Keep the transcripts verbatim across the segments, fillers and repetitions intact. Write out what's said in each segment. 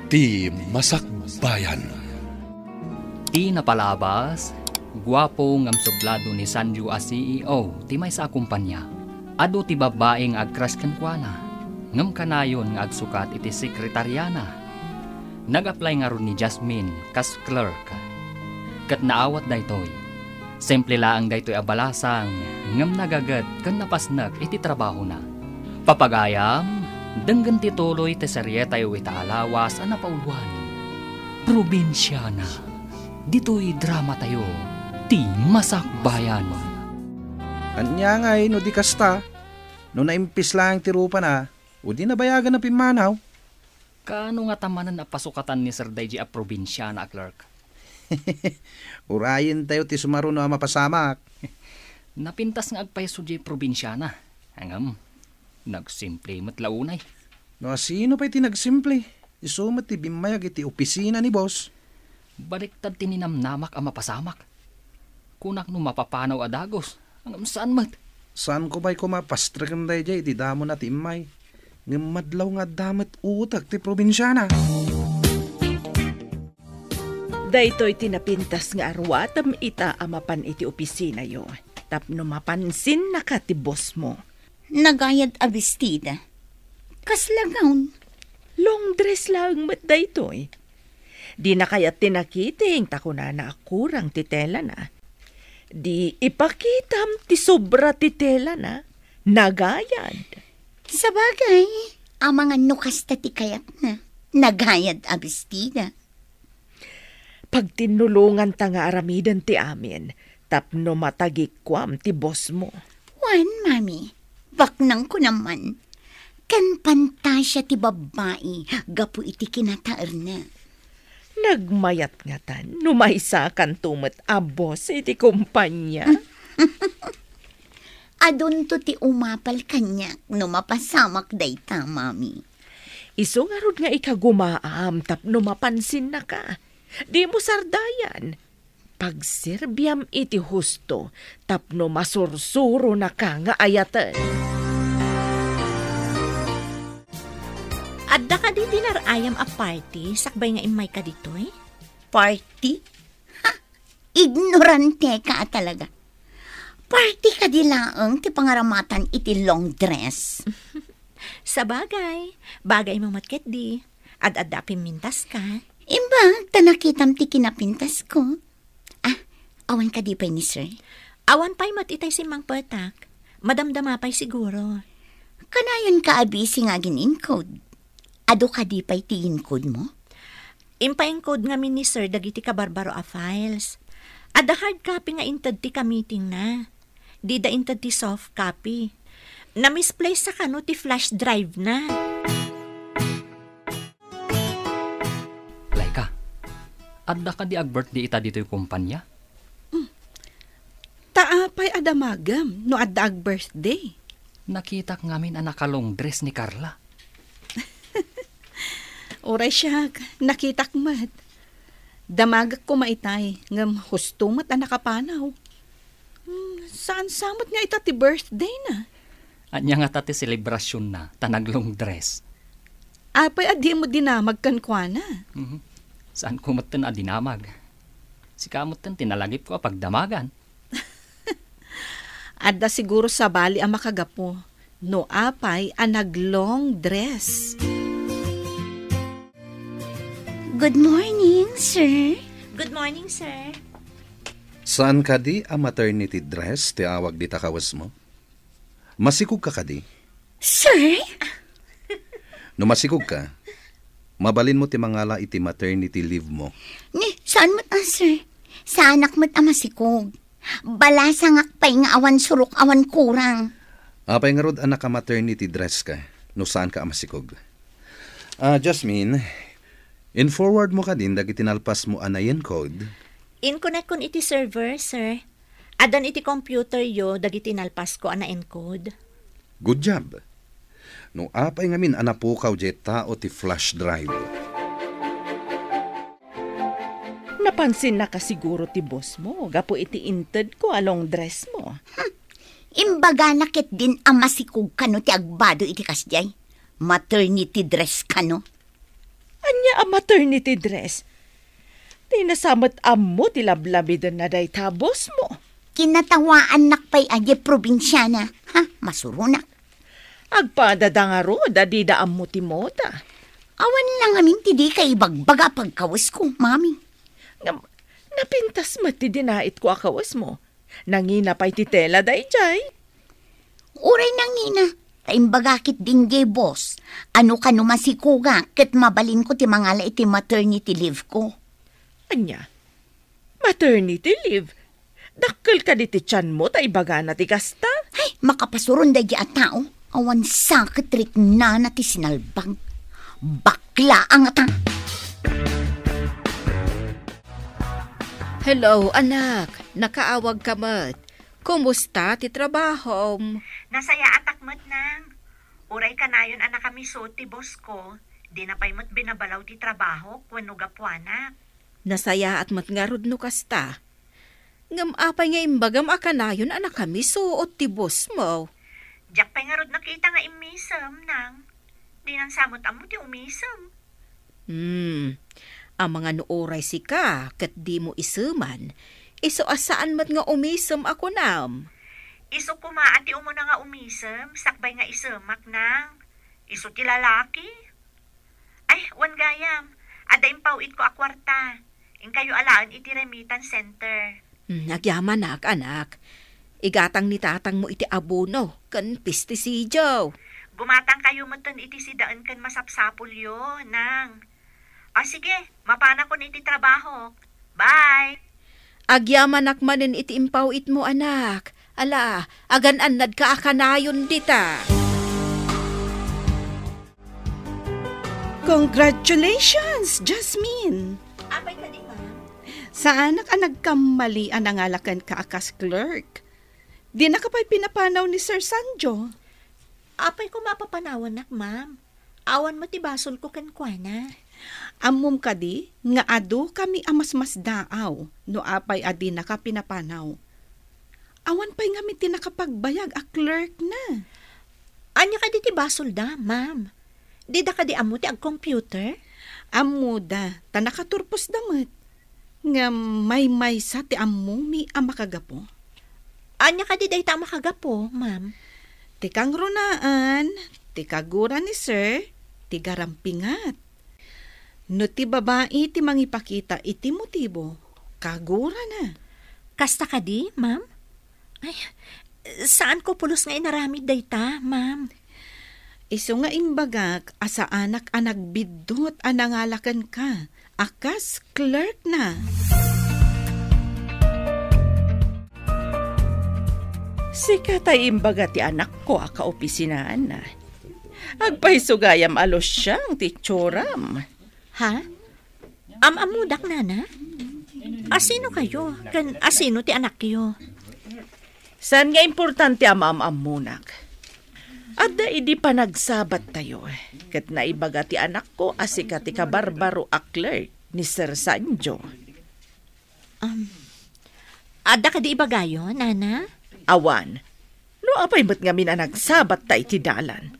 Ti Masakbayan. Ti napalabas, guapo ngem sublado ni Sanju a C E O ti maysa a kompania. Adu ti babbai nga agcrush kenkuana, ngem kanayon nga agsukat iti sekretariana. Nag-apply ngarud ni Jasmine kas clerk. Ket naawat daytoy. Simple laeng daytoy a balasang, ngem nagaget ken napasnek iti trabahona. Papagayam, denggen ti tuloy ti serietayo ita a lawas a napauloan. Probinsiana. Ditoy dramatayo, ti Masakbayan. Ania ngay no di kasta? No naimpis laeng ti rupana, o di nabayagan a pimmanaw? Kaano ngata manen a pasukatan ni Sir daydi a probinsiana a clerk? Urayentayo ti sumaruno a mapasamak. Napintas nga agpayso diay probinsiana. Ngem, nagsimple met la unay. No asino pay ti nagsimple? Isu met ti bimmayag iti opisina ni boss. Baliktad ti ninamnamak a mapasamak. Kunak no mapapanaw a dagus, ngem saan met. Saanko pay koma pastreken daydiay iti damona ti immay. Ngem madlaw nga adda met utek ti probinsiana. Daytoy ti napintas nga aruatem ita a mapan iti opisinayo, tapno mapansinnaka ti bossmo. Nagayad a bestida. Kasla gown? Long dress laeng met daytoy. Dina kayat ti nakiting ta kunana a kurang ti telana. Di ipakitam ti sobra ti telana. Nagayad. Sabagay, amangan no kasta ti kayatna. Nagayad a bestida. Pagtinnulonganta nga aramiden ti amin tapno matagikuam ti bossmo. Wen, Mami, baknangko naman. Ken pantasia ti babbai gapu iti kinataerna. Nagmayat ngatan no maysakanto met a boss iti kompania. Adunto ti umapal kaniak no mapasamak dayta, Mami. Isu ngarud nga ikagumaam tapno mapansinnaka. Dimo sardayan. Pagserbiam iti husto tapno masursuronaka nga ayaten. Adda kadi dinner ayam a party sakbay nga immayka ditoy? Party? Ha! Ignoranteka a talaga. Party kadi laeng ti pangaramatan iti long dress? Sabagay, bagaymo met ketdi. Ad-adda a pimmintaska. Imbag ta nakitam ti kinapintasko. Ah, awan kadi pay ni sir? Awan pay met itay simmangpetak. Madamdama pay siguro. Kanayon ka a busy nga agin-encode. Adu kadi pay ti encode mo? Impaencode ngamin ni sir dagiti kabarbaro a files. Adda hard copy nga inted ti kamitingna. Dida inted ti soft copy. Namisplace sa kano ti flash drive na. Laika, adda kadi ag-birthday ita ditoy kompanya? Hmm. Ta apay a damagem no adda ag-birthday? Nakitak ngamin a naka-long dress ni Carla. Uray siak, nakitak met. Damagek koma itay, ngem husto met a nakapanaw. Hmm, saan sa met nga ita ti birthday na? Ania ngata ti selebrasyon na, ta nag-long dress? Apay a dimo dinamag kenkuana? Mhm. Saan ko metten a dinamag? Sika metten ti nalagipko a pagdamagan. Adda siguro sabali a makagapu no apay a nag-long dress. Good morning, sir. Good morning, sir. Saan kadi a maternity dress ti awag dita kawesmo? Masikog ka kadi? Sir? No masikog ka, mabalinmo ti mangala iti maternity leave mo. Ni, saan met a, sir? Saanak met a masikog. Balasangak pay nga awan surok, awan kurang. Apay ngarud a naka-maternity dress ka no saanka a masikog? Ah, Jasmine, in-forward mo kadin dagiti nalpasmo a na-encode? Inkonekkon iti server, sir. Addan iti computeryo dagiti nalpasko a na-encode. Good job. No apay ngamin a napukaw diay tao ti flash drive? Napansinnaka siguro ti boss mo gapu iti intedko a long dress mo. Hmm. Imbagana ketdin a masikog kano ti agbado iti kasdiay. Maternity dress kano. Ania a maternity dress. Dina sa met ammo ti lablamidenna dayta a boss mo. Kinatawaannak pay a diay probinsiana. Ha, masuronak. Agpadada ngarud a dida ammo ti moda. Awan la ngamin ti dika ibagbaga a pagkawesko, Mami. Ngem, napintas met ti dinaitko a kawesmo. Nangina pay ti tela daydiay. Uray nangina, ta imbagak ketdin diay boss, no kano masikuga ket mabalinko ti mangala iti maternity leave ko. Ania? Maternity leave? Dakkel kadi ti tianmo ta ibagana ti kasta? Ay, makapasuron daydiay a tao. Awan sa ket riknana ti sinalbag. Bakla a ngata! Hello, anak. Nakaawag ka met. Kumusta ti trabahom? Nasayaatak met, Nang. Uray kanayon a nakamiso ti boss ko, dina pay met binabalaw ti trabahok wenno gapuanak. Nasayaat met ngarud no kasta. Ngem apay nga imbagam a kanayon a nakamiso ti boss mo? Diak pay ngarud nakita nga immisem, Nang. Dinan sa met ammo ti umisem. Hmm. Amangan no uray sika ket dimo iseman, isu a saan met nga umisem a kunam. Isu koma a ti umuna nga umisem, sakbay nga isemak, Nang. Isu ti lalaki. Ay, wen gayam, adda impaw-itko a kuarta. Inkayo alaen iti remittance center. Hmm, agyamanak, anak. Igatang ni tatangmo iti abono ken pestisidio. Gumatangkayo metten iti sidaen ken masapsapulyo, Nang. O sige, mapanakon iti trabahok. Bye! Agyamanak manen iti impaw-itmo, anak. Ala, agan-annadka a kanayon dita. Congratulations, Jasmine! Apay kadi, ma'am? Saanak a nagkammali a nangala kenka a kas clerk. Dinaka pay pinapanaw ni Sir Sanjo. Apay koma a papanawannak, ma'am? Awan met ti basolko kenkuana. Ammom kadi nga adu kami a masmasdaaw no apay a dinaka pinapanaw. Awan pay ngamin ti nakapagbayag a clerk na. Ania kadi ti basolda, ma'am? Dida kadi ammo ti agcomputer? Ammoda, ta nakaturposda met. Ngem maymaysa ti ammomi a makagapu. Ania kadi dayta a makagapu, ma'am? Ti kangrunaan, ti kagura ni sir, ti garampingat. No ti babai ti mangipakita iti motibo, kagurana. Kasta kadi, ma'am? Ay, saanko pulos nga inaramid dayta, ma'am. Isu nga imbagak a saanak a nagbiddut a nangala kenka a kas clerk na. Sika tay imbaga ti anakko a kaopisinaan. Agpayso gayam a lusiang ti itsuram. Ha? Am-ammodak, nana? Asino kayo? Ken asino ti anakyo? Saan nga importante a maam-ammonak? Adda idi panagsabattayo, ket naibaga ti anakko a sika ti kabarbaro a clerk ni Sir Sanjo. Um, adda kadi ibagayo, nana? Awan. No apay met ngamin a nagsabatta iti dalan?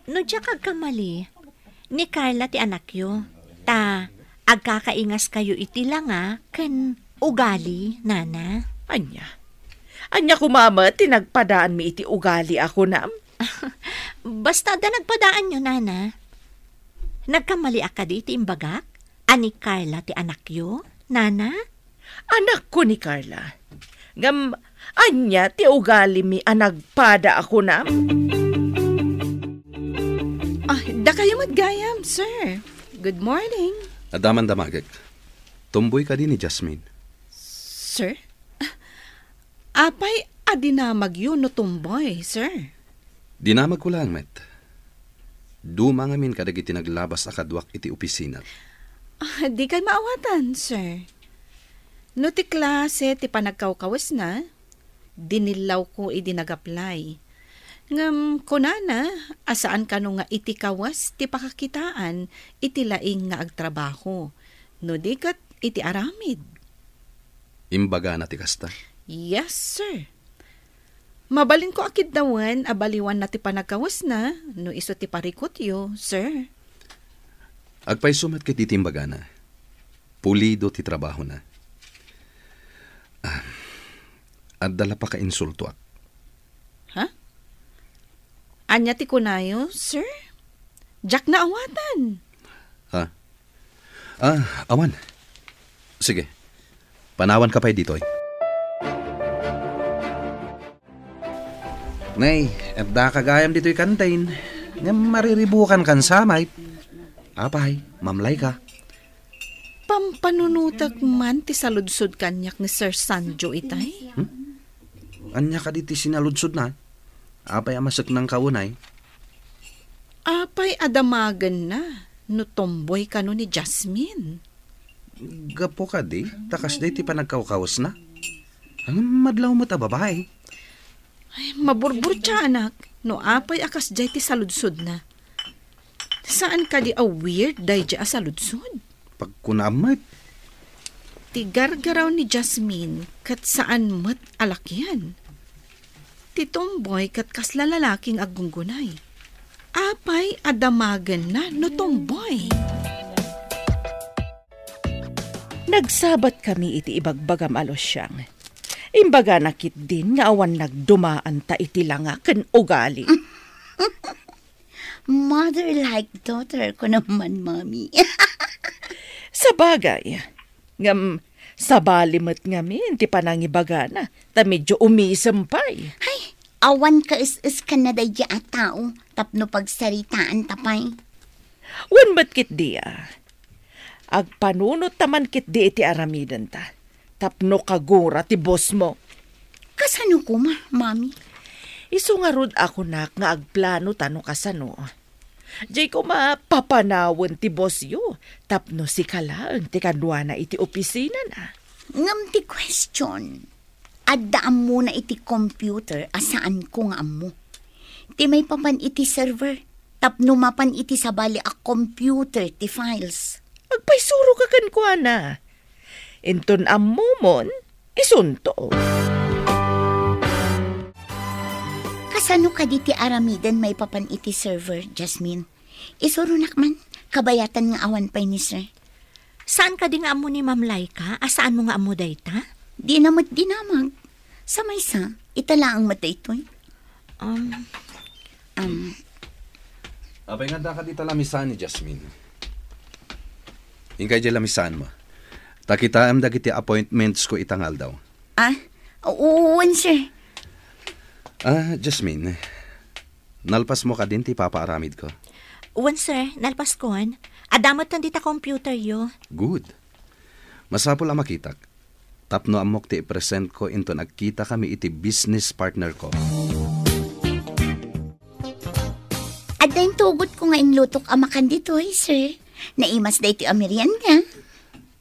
No diak agkamali, ni Carla ti anakyo, ta agkakaingaskayo iti langa ken ugali, nana. Ania? Ania koma met ti nagpadaanmi iti ugali a kunam? Basta adda nagpadaanyo, nana. Nagkamaliak kadi iti imbagak a ni Carla ti anakyo, nana? Anakko ni Carla. Ngem, ania ti ugalimi a nagpada a kunam? Ah, dakayo met gayam, sir. Good morning. Adda man damagek. Tumboy kadi ni Jasmine? Sir? Ah, apay a dinamagyo no tumboy, sir? Dinamagko laeng met. Duma ngamin kadagiti naglabas a kaduak iti opisina. Ah, dikay maawatan, sir. No ti klase ti panagkawkawesna, dinillawko idi nag-apply. Ngem kunana a saan kano nga iti kawes ti pakakitaan iti laing nga agtrabaho, no di ket iti aramid. Imbagana ti kasta? Yes, sir. Mabalinko a kiddawen a baliwanna ti panagkawesna no isu ti parikutyo, sir. Agpayso met ket iti imbagana. Pulido ti trabahona. Ah, adda la pakainsultoak. Ha? Ania ti kunayo, sir? Diak naawatan. Ha? Ah, awan. Sige. Panawanka pay ditoy. Nay, addaka gayam ditoy kantin. Ngem mariribukankan sa met. Apay, mamlayka. Pampanunotek man ti saludsod kaniak ni Sir Sanjo itay? Hmm? Ania kadi ti sinaludsodna? Apay a maseknangka unay? Apay a damagenna no tomboy kano ni Jasmine? Gapu kadi, ta kasdiay ti panagkawkawesna. Ngem madlaw met a babai. Ay, maburburtiaanak no apay a kasdiay ti saludsodna. Saan kadi a weird daydi a saludsod? Pagkunaam met. Ti gargaraw ni Jasmine ket saan met a lakian. Ti tomboy ket kasla lalaki nga aggunggunay. Apay a damagenna no tomboy? Nagsabatkami iti ibagbagam a Luciang. Imbagana ketdin nga awan nagdumaanta iti langa ken ugali. Mother like daughter ko naman, Mami. Sabagay, ngem sabali met ngamin ti panangibagana, ta medyo umisem pay. Ay, awan kaes-eskanna daydi a tao tapno pagsaritaanta pay. Wen met ketdi a. Agpanunotta man ketdi iti aramidenta, tapno kagura ti bossmo. Kasano koma, Mami? Isu ngarud a kunak nga agplanota no kasano. Diay koma papanawen ti bossyo, tapno sika laeng ti kaduana iti opisinana. Ngem ti question, adda ammona iti computer a saanko nga ammo. Ti maipapan iti server, tapno mapan iti sabali a computer ti files. Agpaysuro ka kenkuana. Inton ammomon, isunto. Kasano kadi ti aramiden maipapan iti server, Jasmine? Isuronak man, kabayatan nga awan pay ni sir. Saan kadi nga ammo ni Ma'am Laika a saanmo nga ammo dayta? Dina met dinamag. Sa maysa, ita laeng met daytoy. Um, um. Apay nga adda kadi ta lamisaan ni Jasmine? Inkay diay lamisaanmo. Ta kitaem dagiti appointmentsko ita nga aldaw. Ah, wen, sir. Ah, Jasmine, nalpasmo kadin ti ipapaaramidko? Wen, sir, nalpaskon. Adda met dita computeryo. Good. Masapul a makitak. Tapno ammok ti ipresentko inton agkitakami iti business partnerko. Adda intugotko nga inlutok a makan ditoy, sir. Naimas daytoy a merienda.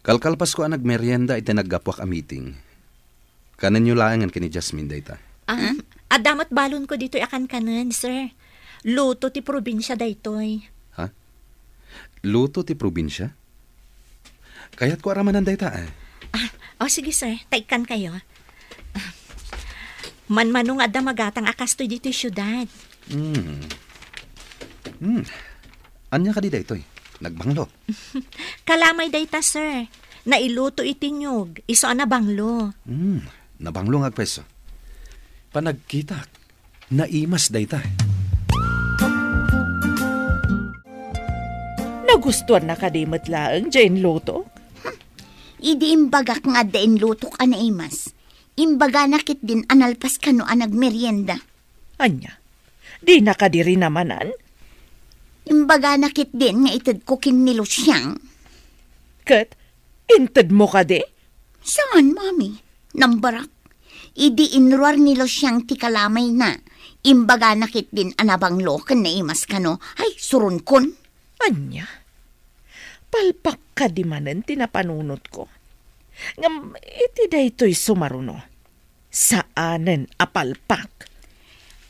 Kalkalpasko a nagmerienda iti naggapuak a meeting. Kanenyo laengen ken ni Jasmine dayta. Ah, adda met balonko ditoy a kankanen, sir. Luto ti probinsia daytoy. Ha? Luto ti probinsia? Kayatko a ramanan dayta, eh. Ah, o, sige, sir. Ta ikkankayo. Ah, manmano nga adda magatang a kastoy ditoy siudad. Hmm. Hmm. Ania kadi daytoy? Nagbanglo? Kalamay dayta, sir. Nailuto iti niyog, isu a nabanglo. Hmm. Nabanglo nga agpayso. Panagkitak. Naimas dayta. Nagustuanna kadi met laeng diay inlutok? Idi imbagak nga adda inlutok a naimas, imbagana ketdin a nalpas kano a nagmerienda. Ania? Dina kadi rinamanan? Imbagana ketdin nga itedko ken ni Luciang. Ket intedmo kadi? Saan, Mami. Nambarak. Idi inruar ni Luciang ti kalamayna, imbagana ketdin a nabanglo ken naimas kano. Ay, suronkon. Ania? Palpak kadi manen ti napanunotko? Ngem iti daytoy sumaruno, saanen a palpak.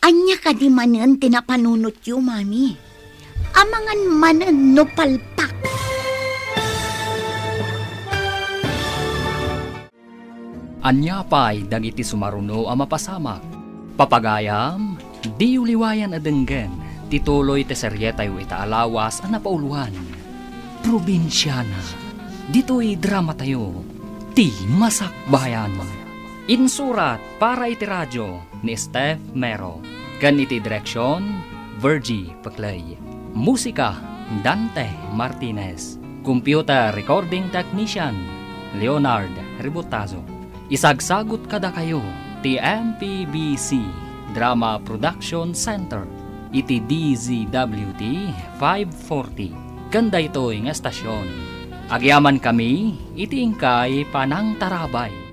Ania kadi manen ti napanunotyo, Mami? Amangan manen no palpak. Ania pay dagiti sumaruno a mapasamak? Papagayam, diyo liwayan a denggen ti tuloy ti serietayo ita a lawas a napauloan. Probinsiana. Ditoy dramatayo, ti Masakbayan. Insurat para iti radio ni Steph Mero. Ken iti direksyon, Virgie Peclay. Musika, Dante Martinez. Computer recording technician, Leonard Ributazo. Isagsagut kadakayo ti M P B C Drama Production Center iti D Z W T five forty. Ken daytoy nga estasyon, agyamankami iti inkay panangtarabay.